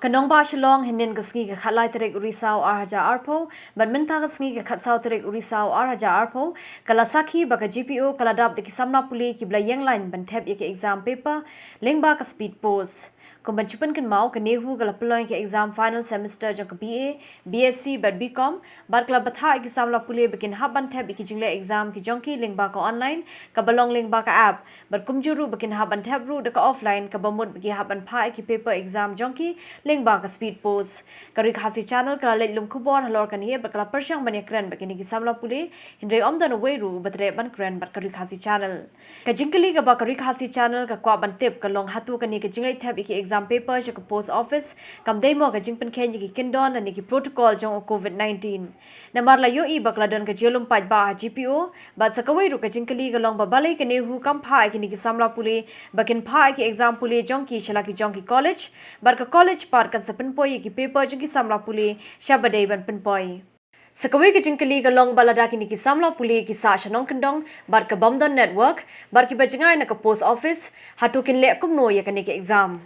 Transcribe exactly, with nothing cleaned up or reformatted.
Ka Nongbah Shillong, hynnin ka sngi ka khatlai tarik u Risaw ar hajar arphew bad mynta ka sngi ka khatsaw tarik u Risaw ar hajar arphew, ka la sakhi ba ka G P O ka la dap da ki samla pule kiba la ïeng lain ban thep ïa ki exam paper lyngba ka speed post. Kum ban shu pynkynmaw, ka NEHU ka la pynlong ïa ki exam final semester jong ka B A, B S C bad B Com bad ka la bthah ïa ki samla pule ba kin hap ban thep ïa ki jingleh exam ki jong ki lyngba ka online kaba long lyngba ka app, bad kumjuh ruh ba kin hap ban thep ruh da ka offline, kaba mut ba ki hap ban phah ïa ki paper exam jong ki lyngba ka speed post. Ka Ri Khasi Channel ka la leit lum khubor halor kane bad ka la pyrshang ban ïakren bad kine ki samla pule, hynrei ym don uwei ruh uba treh ban kren bad ka Ri Khasi Channel. Ka jingkylli kaba ka Ri Khasi Channel ka kwah ban tip ka long, hato kane ka jingleit thep ïa ki exam paper sha ka post office kam dei mo ka jingpynkheiñ ïa ki kyndon lane ki protocol jong u COVID nineteen? Namar la ïohi ba ka la don ka jingïalum paidbah ha G P O, bad sa kawei ruh ka jingkylli ka long ba balei ka NEHU kam phah ïa kine ki samla pule ba kin phah ïa ki exam pule jong ki sha la ki jong ki college, bad ka college pat kan sa pynpoi ïa ki paper jong ki samla pule shaba dei ban pynpoi. Sa kawei ka jingkylli ka long ba lada kine ki samla pule ki sah sha nongkyndong bad ka bym don network bad kiba jngai na ka post office, hato kin leh kumno ïa kane ka exam?